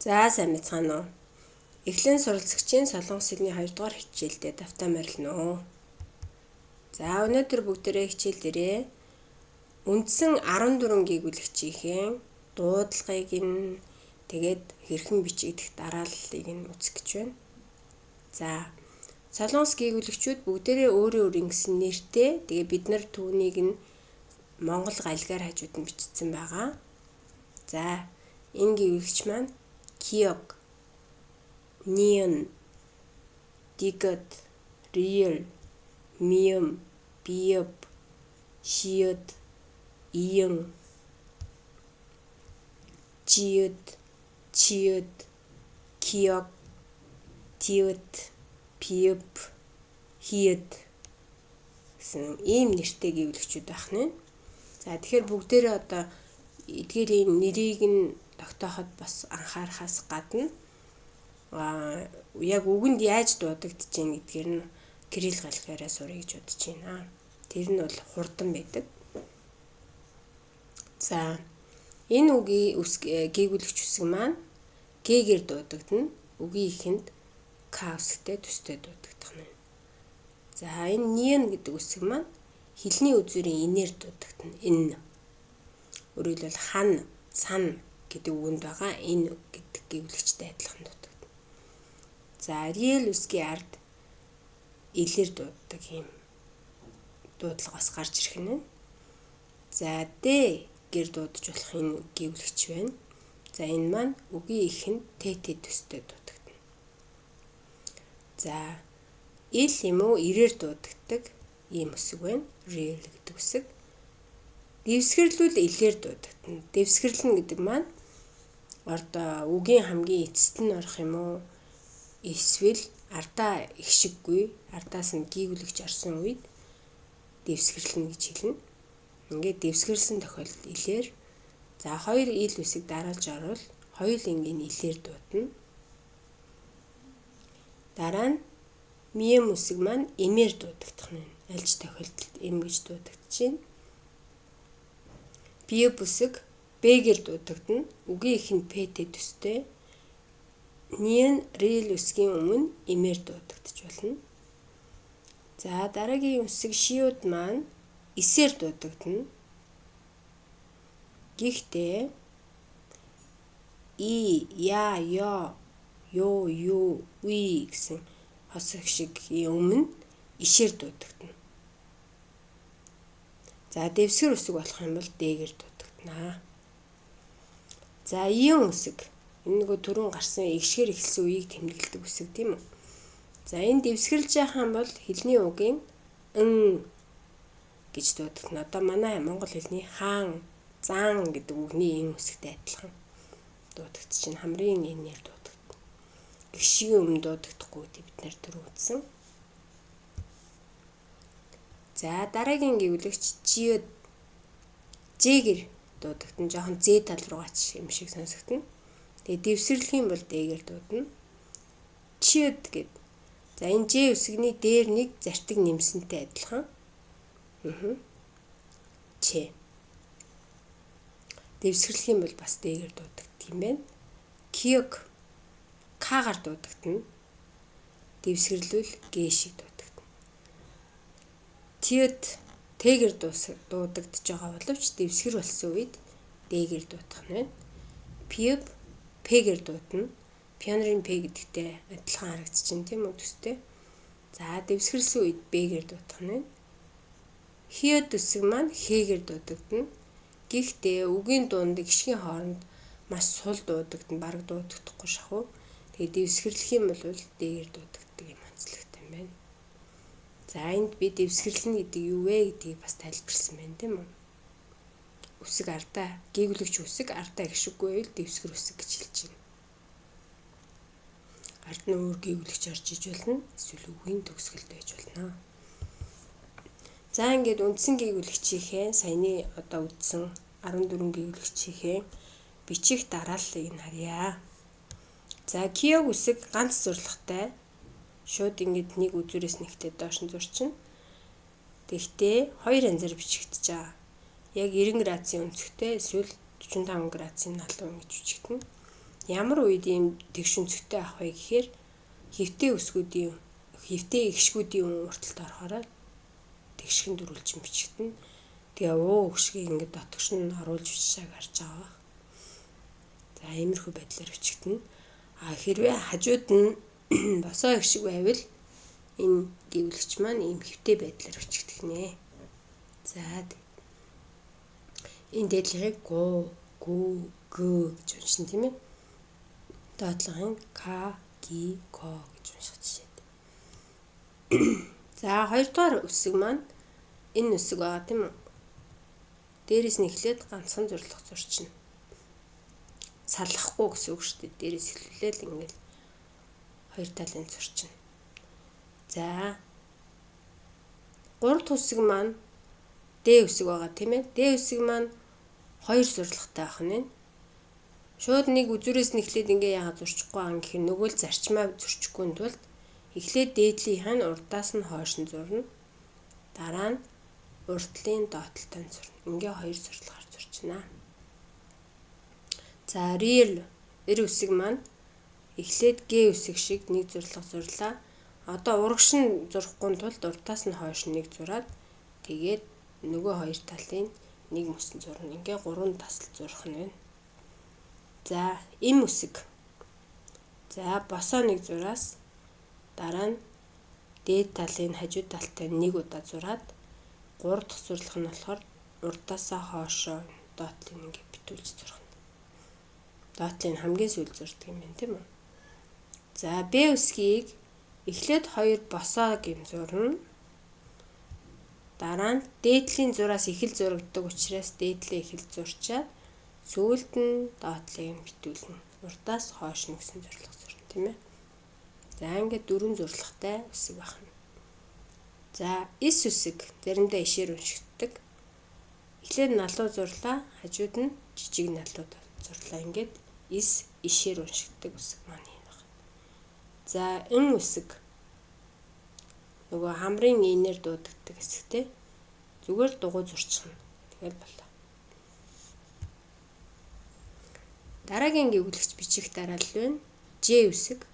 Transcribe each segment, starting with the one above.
За сайн байцгаана уу? Эхлэн суралцагчийн солонгос хэлний 2 дугаар хичээлдээ давтаа морилно уу? За өнөөдөр бүгдээрээ хичээл дээрээ үндсэн 14 гийгүүлэгчийнхээ дуудлагыг нь тэгээд хэрхэн бичигдэх дарааллыг нь үзэх гэж байна. За солонгос гийгүүлэгчүүд бүгдээрээ өөрийн өөрийн гэсэн нэртэй. Тэгээ бид нар түүнийг нь монгол галгаар хажууд нь бичсэн байгаа. За энэ гийгүүлэгч маань 기역, 니은, 디귿, 리을, 미음, 비읍, 시읒, 이응, 지읒, 치읒, 기역, 디귿, 비읍, 히읗 гэсэн ийм нэртэй гийгүүлэгчүүд байх нь. За тэгэхээр бүгдээрээ одоо эдгээрийн нэрийг нь тогтооход бас анхаарахаас гадна яг үгэнд яаж дуудагдаж байна гэдгээр нь кирилл галгаараа сурах гэж бодож байна. Тэр нь бол хурдан байдаг. За энэ үгийн гийгүүлэгч үсэг маань г-гээр дуудагдана. Үгийн эхэнд к үсэгтэй төстэй дуудагдах нь. За энэ нин гэдэг үсэг маань хэлний үзүүрийн инээр дуудагдана. Энэ. Өөрөөр хэлбэл хан, сан гэдэг үгэнд байгаа энэ гэдэг гийгүүлэгчтэй адилхан дуудагдана. За real үсгийн ард илэр дууддаг юм дуудлага бас гарч ирэх нь. За D гэр дуудаж болох энэ гийгүүлэгч байна. За энэ маань үгийн эхэнд т т төстэй дуудагдана. За ил юм уу ирээр дуудагддаг ийм үсэг байна. Real гэдэг үсэг. Дэвсгэрлүүл илээр дуудагдана. Дэвсгэрлэн гэдэг маань одоо үгийн хамгийн эцэст нь орох юм уу? Эсвэл ардаа ихшиггүй, ардаас нь гийгүүлэгч орсон үед дэвсгэрлэн гэж хэлнэ. Ингээд дэвсгэрсэн тохиолдолд илээр за хоёр ил үсэг дараалж орвол хоёулангийн илээр дуудана. Дараа нь миэм үсэг маань эмээр дуудагдах нь. Аль ч тохиолдолд эм гэж дуудагдчихэв. Биеб үсэг Б-гээр дуудагдана. Үгийн эхэнд П Т төстэй. Нин рил үсгийн өмнө эмээр дуудагдаж болно. За дараагийн үсэг шиуд маань эсээр дуудагдана. Гэхдээ и, я, ё, ё, ю, ви гэсэн хос шиг өмнө ишээр дуудагдана. За дэвсгэр үсэг болох юм бол д-гээр дуудагдана. За иен үсэг. Энэ нөгөө түрүүн гарсан эгшгээр эхэлсэн үеийг тэмдэглэдэг үсэг тийм үү? За энэ дэвсгэрлж яхах юм бол хэлний угийн н гэж дуудагдана. Одоо манай монгол хэлний хаан, заан гэдэг үгний эн үсэгтэй адилхан дуудагдчихэв. Хамрын энээр дуудагдана. Гэгшгийн өмнө дуудагдахгүй гэдэг бид нэр түр үзсэн. За дараагийн гийгүүлэгч чиёд жээгэр дуудагдана. Жохон зэ тал руугаач юм шиг сонсогдоно. Тэгээ дэвсгэрлэх юм бол д-гээр дуудана. Чиёд гэд. За энэ ж үсгний дээр нэг зартиг нэмсэнтэй адилхан. Ч. Дэвсгэрлэх юм бол бас д-гээр дуудагддаг юм байна. Киёг к-гаар дуудагдана. Дэвсгэрлүүл г шиг дуудагдана. Тиёд Т-гээр дуудагдж байгаа боловч дэвсгэр болсон үед Д-гээр дуудах нь байна. Пиэб П-гээр дуудана. Пионерын П гэдэгтэй адилхан харагдчихэв тийм үү төстэй. За дэвсгэрлсэн үед Б-гээр дуудах нь байна. Хиёд үсэг маань Х-гээр дуудагдана. Гэхдээ үгийн дунд гишгийн хооронд маш сул дуудагдана, бараг дуудагдахгүй шахуу. Тэгээ дэвсгэрлэх юм бол Д-гээр дуудагддаг юм онцлогтой юм байна. За энд би дэвсгэрлэнэ гэдэг юу вэ гэдгийг бас тайлбарласан байна тийм үү? Үсэг ардаа, гийгүүлэгч үсэг ардаа гишггүй байвал дэвсгэр үсэг гэж хэлж байна. Ард нь өөр гийгүүлэгч орж иж болно. Эсвэл үгийн төгсгөлд байж болно. За ингээд үндсэн гийгүүлэгчийнхээ саяны одоо үндсэн 14 гийгүүлэгчийнхээ бичих дарааллыг нь харъя. За киог үсэг ганц зурлагтай шууд ингээд нэг үзүүрээс нэгтээ доош нь зурчна. Тэгтээ хоёр янзаар бичигдэж байгаа. Яг 90 градусын өнцөгтэй эсвэл 45 градусын налуу ингэж бичигдэнэ. Ямар үед ийм тэгш өнцөгтэй авах вэ гэхээр хэвтэй үсгүүдийн хэвтэй эгшгүүдийн урталт орохороо тэгшхэн дөрвөлжин бичигдэнэ. Тэгээ уу өгшгийг ингээд дотгош нь оруулж бичсээг харж байгаа байх. За иймэрхүү байдлаар бичигдэнэ. А хэрвээ хажууд нь босоо эгшиг байвал энэ гэвлэгч маань ийм хэвтэй байдлаар бичигдэх нэ. За энэ дээдлэгийг гу, гү, г гэж уншина тийм ээ. Доотлогын к, ги, ко гэж унших жишээд. За хоёрдугаар үсэг маань энэ үсэг байгаа тийм үү? Дээрээс нь эхлээд ганцхан зурлах зурчна. Саллахгүй гэсэн үг шүү дээ. Дээрээс эхлүүлээл ингээл хоёр талын зурчна. За гурав дахь үсэг маань Д үсэг байгаа тийм ээ. Д үсэг маань хоёр зурлагатай байх нь. Шууд нэг үзүүрээс нь эхлээд ингээ яагаад зурчихгүй байгаа юм гэхээр нөгөө л зарчмаа зөрчихгүй тулд эхлээд дээдлийнх нь урдаас нь хойш нь зурна. Дараа нь уртлын доотлолтой нь зурна. Ингээ хоёр зурлагаар зурчнаа. За real эр үсэг маань эхлээд Г үсэг шиг нэг зурлага зурлаа. Одоо урагш нь зурхгүй тулд урдаас нь хойш нэг зураад тэгээд нөгөө хоёр талын нэг мөсөн зурна. Ингээ гурван тасал зурх нь байна. За эм үсэг. За босоо нэг зураас дараа нь дээд талын хажуу талтай нэг удаа зураад гурав дахь зурлах нь болохоор урдаасаа хоошоо доотлыг ингээ битүүлж зурх нь. Доотлыг хамгийн сүүл зурдаг юм байна тийм үү? За Б үсгийг эхлээд хоёр босоо гэм зурна. Дараа нь дээдлийн зураас ихэл зурагддаг учраас дээдлээ ихэл зурчаад сүүлд нь доотлыг битүүлнэ. Урдаас хойш нь гэсэн зурлага зурна тийм ээ. За ингээд дөрвөн зурлагатай үсэг байна. За эс үсэг заримдаа ишээр уншигддаг. Эхлээд налуу зурлаа, хажууд нь жижиг налуу зурлаа. Ингээд эс ишээр уншигддаг үсэг маань юм байна. За эн үсэг нөгөө хамрын энээр дуудагддаг хэсэгтэй зүгээр дугуй зурчихна. Тэгэл болоо. Дараагийн гэвлэгч бичих дараалал байна. Ж үсэг.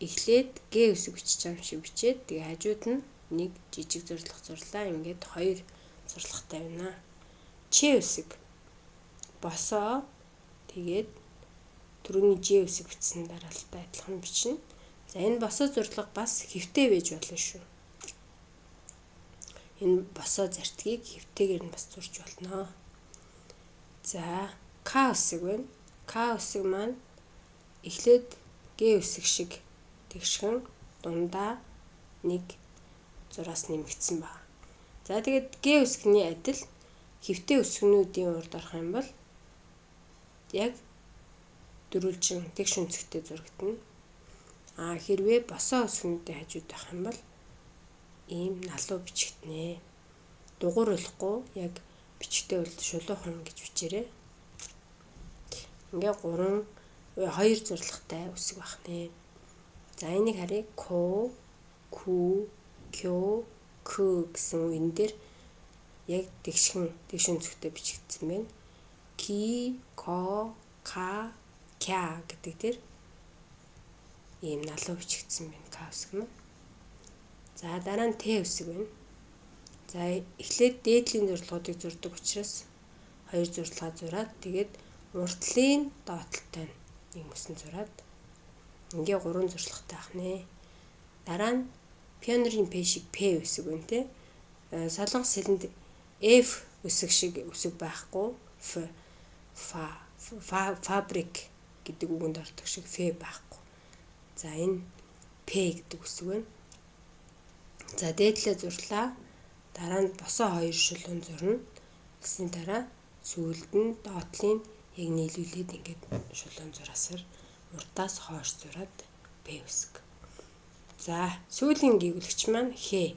Эхлээд Г үсэг бичиж байгаа юм шиг бичээд тэгээ хажууд нь нэг жижиг зурлага зурлаа. Ингээд хоёр зурлагатай байна. Ч үсэг. Босоо тэгээд түрүүний Ж үсэг бичсэн дараалалтай адилхан бичнэ. За энэ босоо зурлага бас хэвтэй байж болно шүү. Энэ босоо зартгийг хэвтэйгээр нь бас зурж болно. За К үсэг байна. К үсэг маань эхлээд Г үсэг шиг тэгшхэн дундаа нэг зураас нэмэгдсэн байна. За тэгээд Г үсгний адил хэвтэй үсгнүүдийн урд орох юм бол яг дөрвөлжин тэгш өнцөгтэй зурагдана. А хэрвээ босоо үсгнүүдийн хажууд байх юм бол ийм налуу бичигдэнэ. Дугууруулахгүй яг бичгтээ бол шулуухан гэж бичээрэй. Ингээ 3 2 зурлагатай үсэг байх нэ. За энийг харъя. Ко, ку, кё, к гэсэн үгэн дээр яг тэгшхэн тэгш өнцөгтэй бичигдсэн байна. Ки, ко, ка, кя гэдэг дээр ийм налуу бичигдсэн байна. К үсэг нь. За дараа нь Т үсэг байна. За эхлээд дээдлийн зурлагуудыг зурдаг учраас хоёр зурлага зураад тэгээд уртлын доотлолтой нэг мөсөн зураад ингээ гурван зурлагатай ах нэ. Дараа нь пионерын П шиг П үсэг байна те. Солонгос хэлэнд F үсэг шиг үсэг байхгүй. Ф фа фабрик гэдэг үгэнд ордог шиг Ф байхгүй. За энэ П гэдэг үсэг байна. За дээдлээ зурлаа. Дараа нь босоо хоёр шулуун зурна. Тэгсний дараа сүүлд нь доотлын яг нийлүүлээд ингээд шулуун зураасаар урдаас хойш зураад П үсэг. За сүүлийн гийгүүлэгч маань Х.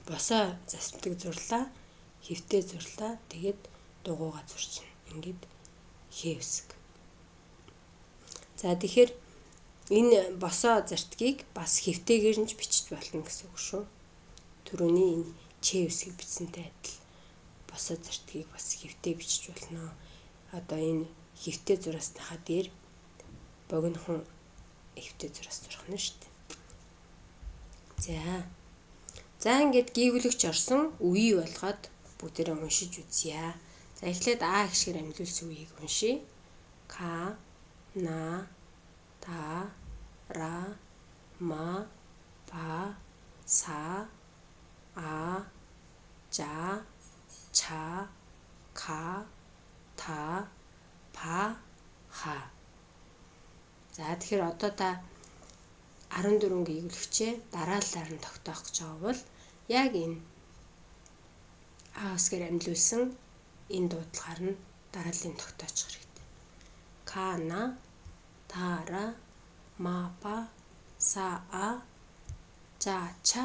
Босоо засмтаг зурлаа, хэвтэй зурлаа. Тэгээд дугууга зурчна. Ингээд Х үсэг. За тэгэхээр энэ босоо зартгийг бас хэвтэйгээр нь ч бичиж болно гэсэн үг шүү. Түрүүний энэ Ч үсгийг бичсэнтэй адил босоо зартгийг бас хэвтэй бичиж болно. Одоо энэ хэвтэй зураасныхаа дээр богинохон хэвтэй зураас зурах нь шүү дээ. За. За ингээд гийгүүлэгч орсон үе болгоод бүгдээрээ уншиж үзье. За эхлээд А гişгээр амьлуулсан үеийг уншъя. К, На, Та, Ра, Ма, Па, Са, А, Жа, Ча, Ка, Та, Па, Ха. За тэгэхээр одоо та 14 гийгүүлэгчээ дараалалаар нь тогтоох гэж байгаа бол яг энэ А үсгээр амьлуулсан энэ дуудлагаар нь дарааллыг тогтоочих хэрэгтэй. К, На, Та, Ра, Ма, Па, Са, А, Жа, Ча,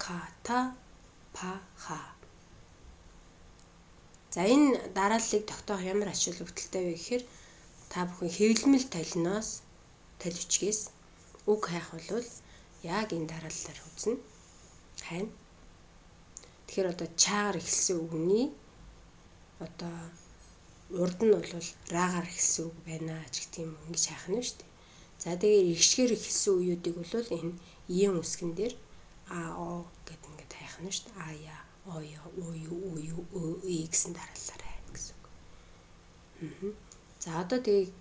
Ка, Та, Па, Ха. За энэ дарааллыг тогтоох ямар ач холбогдолтой вэ гэхээр та бүхэн хэвлэмэл толиноос толь бичгээс үг хайх бол яг энэ дарааллаар үзнэ. Хайна. Тэгэхээр одоо чаагаар эхэлсэн үгний одоо урд нь бол раагаар эхэлсэн үг байна ч гэх юм ингэж хайх нь шүү дээ. За тэгээд эгшгээр эхэлсэн үеүүдийг бол энэ иен үсгэн дээр а о гэд ингээд хайх нь шүү дээ. А я, о я, у ю, у ю, ө э гэсэн дараалалаар хайна гэсэн үг. За одоо тэгээд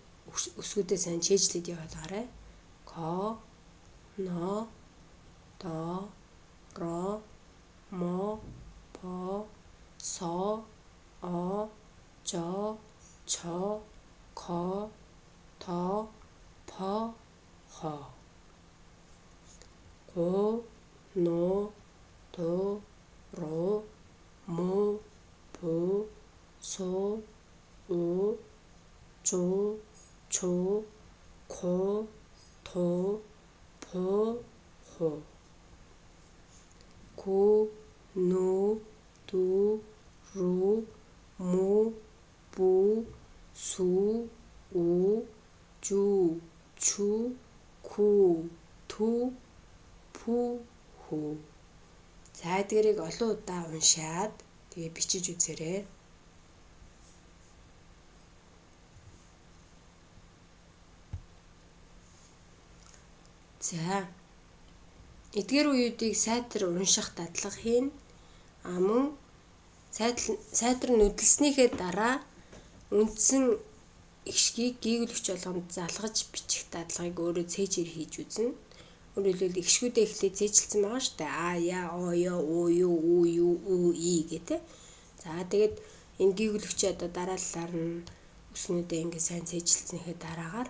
үсгүүдээ сайн чэйжлээд яваад байгаарай. Ко, но, до, ро, мо, по, со, о, жо, чо, ко, то, по, хо. Го, но, до, ро, мо, бо, со, о, жо, чо, ко, то, по, хо. Ку, нү, ду, ру, му, бу, су, у, жу, чу, ку, ту, пү, хүү. За эдгээрийг олон удаа уншаад тэгээ бичиж үзээрэй. За эдгээр үеүүдийг сайтар унших дадлага хийнэ. А мөн сайтар нүдэлснийхээ дараа үндсэн эгшгийг гийгүүлэгч болгонд залгаж бичих дадлагыг өөрөө цээжээр хийж үзнэ. Өөрөөр хэлбэл эгшгүүдээ эхлээд цээжилсэн байгаа шүү дээ. А, я, о, ё, у, ю, у, ю, ү, и гэх. За тэгээд энэ гийгүүлэгчээ одоо дараалалаар нь үснүүдээ ингээд сайн цээжилснийхээ дараагаар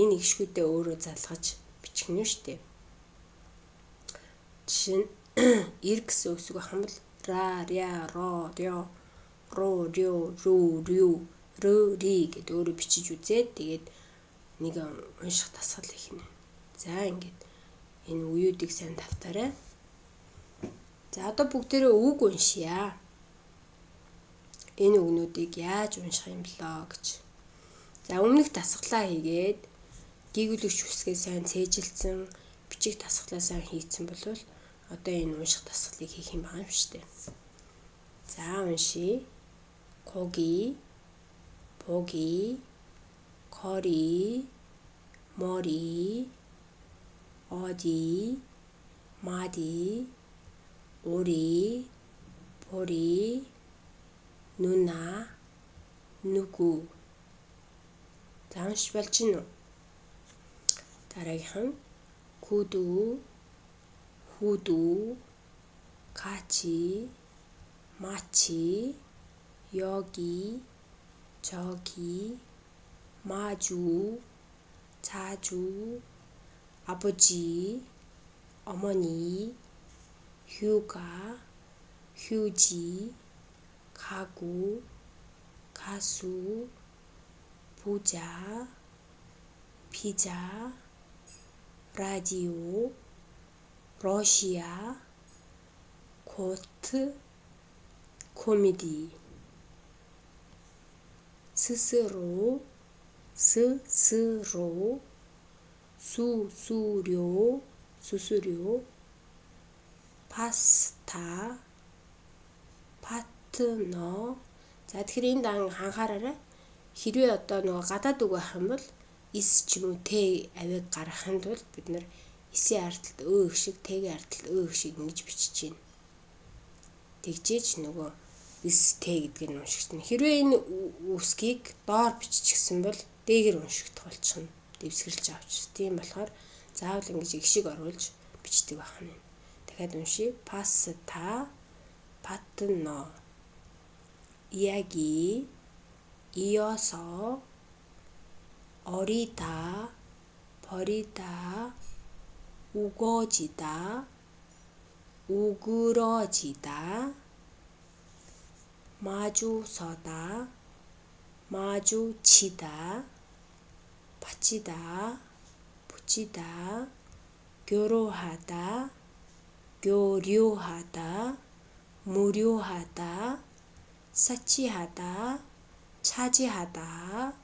энэ эгшгүүдээ өөрөө залгаж бичих нь шүү дээ. Жишээ нь эр гэсэн үсэг байх юм бол ра, ря, ро, рё, ру, рю, рүү, рю, рө, ри гэд өөрөө бичиж үзээд тэгээд нэг унших дасгал их нэ. За ингээд энэ үеүүдийг сайн давтаарай. За одоо бүгдээрээ үг уншъя. Энэ үгнүүдийг яаж унших юм болоо гэж. За өмнөх дасгалаа хийгээд гийгүүлэгч үсгээ сайн цээжилсэн, бичих дасгалаа сайн хийцэн болвол одоо энэ унших дасгалыг хийх юм байгаа юм шүү дээ. За уншъя. 고기, 보기, 거리, 머리, 어디, 마디, 오리, 보리, 누나, 누구. За уншиж болж гинүү? Дараагийнх нь 구두, 후두, 같이, 마치, 여기, 저기, 마주, 자주, 아버지, 어머니, 휴가, 휴지, 가구, 가수, 보자, 피자, 라디오, 러시아, 코트, 코미디. 스스로, 스스로, 수수료, 수수료, 파스타, 파트너. За тэгэхээр энд анхаараарай. Хэрвээ одоо нөгөө гадаад үг байх юм бол с ч юм уу т авиг гаргахын тулд бид нар эсийн ардталд өө их шиг т-ийн ардталд өө их шиг ингэж бичиж байна. Тэгжээж нөгөө с т гэдгийг нь уншигдана. Хэрвээ энэ үсгийг доор биччихсэн бол д-гээр уншигдах болчихно. Дэвсгэрэлж авч. Тийм болохоор заавал ингэж их шиг оруулж бичдэг байх нь. Дахиад уншия. Паста патно 이야기 이어서 어리다 버리다 우거지다 우그러지다 마주서다 마주치다 바치다 붙이다 교로하다 교류하다 무료하다 사치하다 차지하다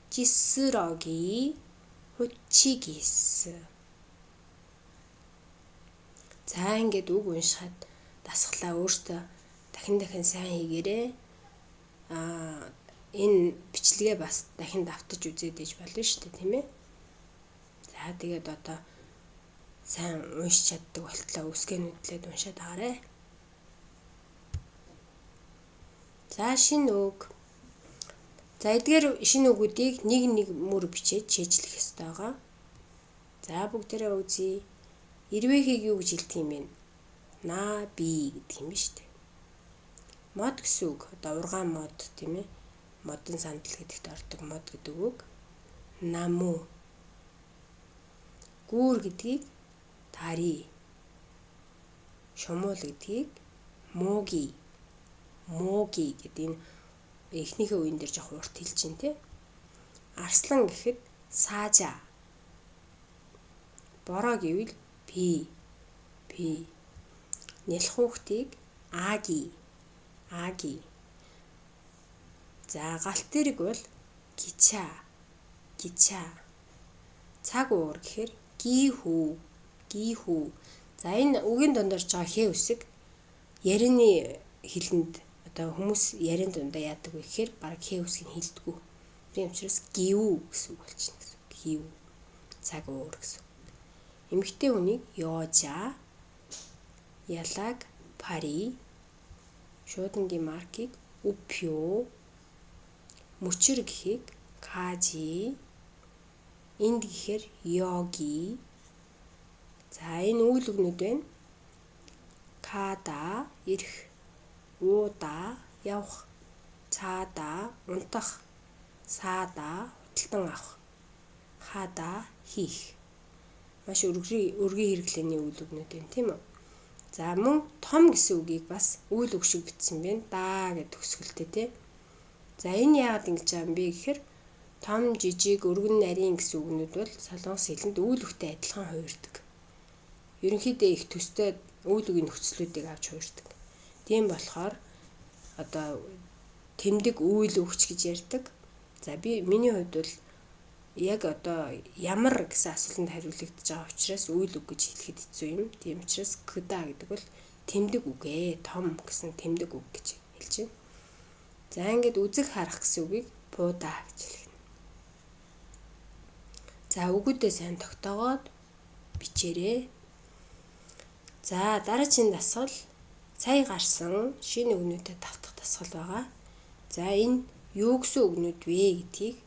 찌쓰러기 호치기스. За ингээд үг уншихад дасгалаа өөртөө дахин дахин сайн хийгээрэй. Энэ бичлэгээ бас дахин давтаж үзээд иж болно шүү дээ, тийм ээ. За тэгээд одоо сайн уншиж чаддаг болтлоо үсгээ нүдлээд уншаад агаарэ. За шинэ үг. За эдгээр шинэ үгүүдийг нэг нэг мөр бичээд чэйжлэх ёстой байгаа. За бүгдээрээ үзье. Ирвэхийг юу гэж хэлдэг юм бэ? На би гэдэг юм биш үү? Мод гэсэн үг. Одоо ургаан мод тийм ээ. Модон сандал гэдэгт ордог мод гэдэг үг. Наму. Гүүр гэдгийг тари. Шумуул гэдгийг мууги. Мууги гэдэг энэ эхнийхээ үеэн дээр жоох урт хэлж чинь тий. Арслан гэхэд саажа. Бороо гэвэл пи. Пи. Нялх хүүхдийг аги. Аги. За галт тэрэг бол гича. Гича. Цаг уур гэхээр гихүү. Гихүү. За энэ үгийн дунд орж байгаа хэ үсэг ярианы хэлэнд одоо хүмүүс яриан дундаа яадаг вэ гэхээр бараг хэ үсгийг хэлдэггүй. Тийм учраас гивүү гэсэн үг болчихно гэсэн. Гивүү. Цаг уур гэсэн. Эмэгтэй хүнийг ёожа, ялаг пари, шуудангийн маркийг үпё, мөчөр гэхийг кажи, энд гэхээр йоги. За энэ үйл үгнүүд байна. Када ирэх, ууда явах, цаада унтах, саада худалдан авах, хада хийх. Маш өргөний хэрэглээний үйл үгнүүд байна, тийм үү? За мөн том гэсэн үгийг бас үйл үг шиг бичсэн байна. Даа гэдэг төгсгөлтэй тий. За энэ яагаад ингэж байгаа юм бэ гэхээр том, жижиг, өргөн, нарийн гэсэн үгнүүд бол солонгос хэлэнд үйл үгтэй адилхан хувирдаг. Ерөнхийдөө их төстэй үйл үгийн нөхцлүүдийг авч хувирдаг. Тийм болохоор одоо тэмдэг үйл үгч гэж ярьдаг. За би миний хувьд бол яг одоо ямар гэсэн асуултанд хариулагдаж байгаа учраас үйл үг гэж хэлэхэд хэцүү юм. Тийм учраас кда гэдэг бол тэмдэг үг ээ, том гэсэн тэмдэг үг гэж хэлж байна. За ингээд үзэх харах гэсэн үгийг пуда гэж хэлнэ. За үгүүдээ сайн тогтоогоод бичээрэй. За дараагийн дасгал сая гарсан шинэ үгнүүдэд давтах дасгал байгаа. За энэ юу гэсэн үгнүүд вэ гэдгийг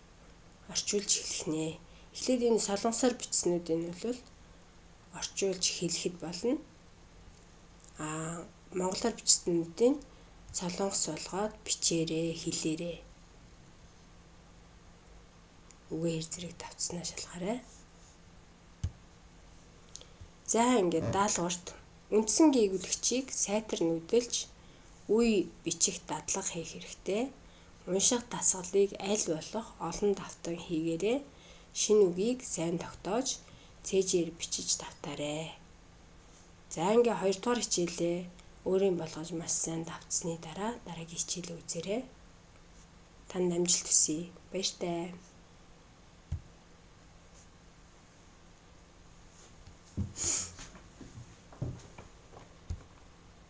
орчуулж хэлэх нэ. Эхлээд энэ солонгосоор бичснүүдийг нь бол орчуулж хэлэхэд болно. Аа монголоор бичснүүдийг солонгос болгоод бичээрэй, хэлээрэй. Үгээ хэр зэрэг давтснаа шалгаарай. За ингээд даалгаварт үндсэн гийгүүлэгчийг сайтар нүдэлж үе бичих дадлага хийх хэрэгтэй. Унших дасгалыг аль болох олон давтан хийгээрэй. Шинэ үгийг сайн тогтоож цээжээр бичиж давтаарай. За ингээ 2 дугаар хичээлээ өөрийн болгож маш сайн давтсны дараа дараагийн хичээлээ үзээрэй. Танд амжилт хүсье. Баяртай.